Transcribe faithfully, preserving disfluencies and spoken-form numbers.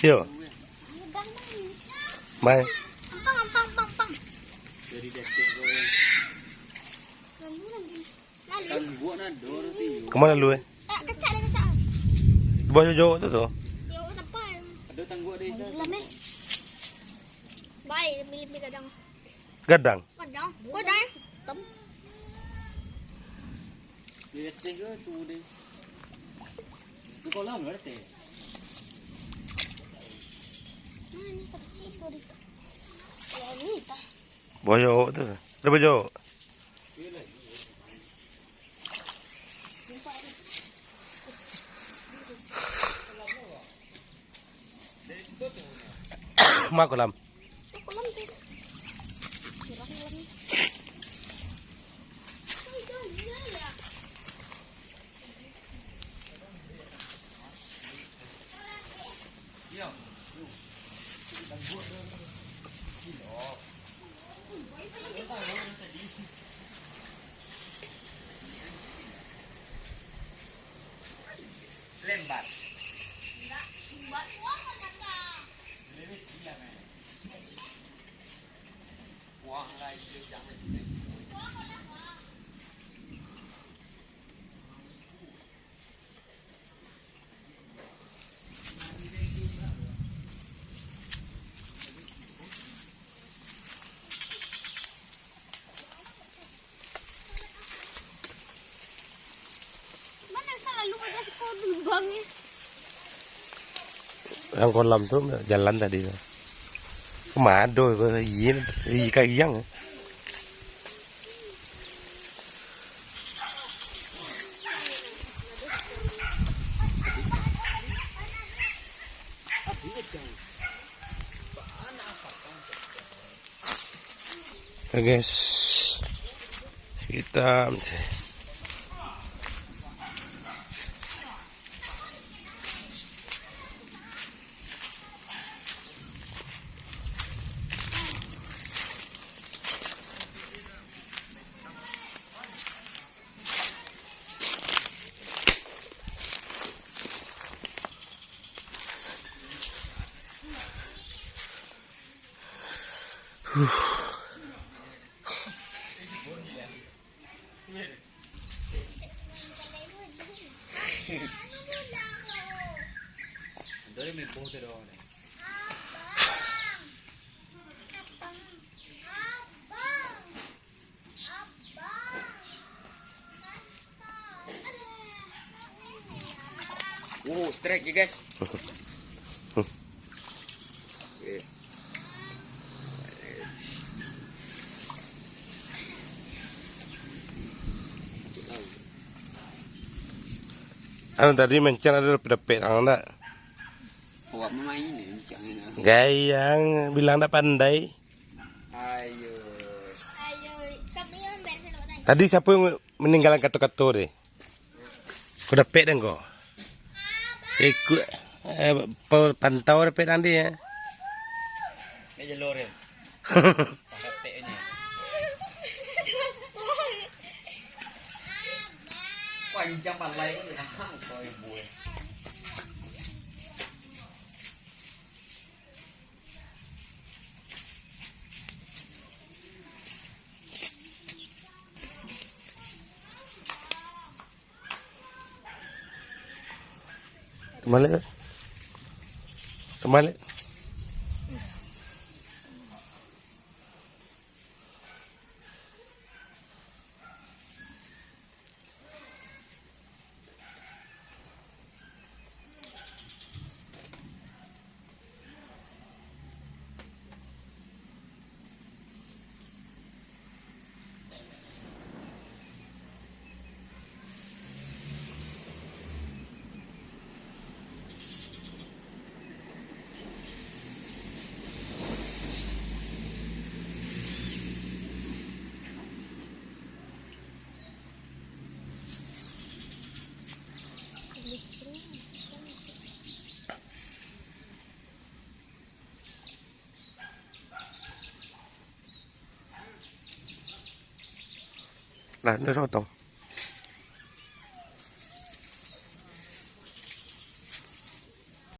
Yo. Mai. Ampang, ampang, ampang, ampang. Dari detik kau. Lalu, lalu. Lalu. Kan buat nado tu. Kama lalu, eh? Eh, kecak deh, kecak. Bawah jojok tu, tu. Yo, tak apa. Ada tangguak deh, Isa. Dalam, eh. Baik, milih gadang. Gadang? Gadang. Gadang. Hitam. Dia teh ke tu deh. Tu kolam lah teh. Mana ni kecil tu deh. Ya, ni tah. Boyok tu. Ada boyok. Ma kolam. Lembar. Mana selalu ada kau lubang ni? Yang kolam tu jalan tadi tu. Mado, iya, iya kayang. Oke, guys. Kita Wow, strike ya, guys. Oke. Anu tadi mancang ado dapek-dapek tangan ndak? Awak mamain ni mancang ni. Gayang, bilang ndak pandai. Ayo. Ayo, kami yang biasa lo tadi. Tadi siapa yang meninggalkan kato-kato deh? Ko dapek den ko. Ikut, eh, pa-, pantau dapek tadi, eh. Ni jalur dia. Dapek ni. Panjang palai ko dia. Kau ibu, eh. Terbalik. Terbalik. Lah, dah sotong.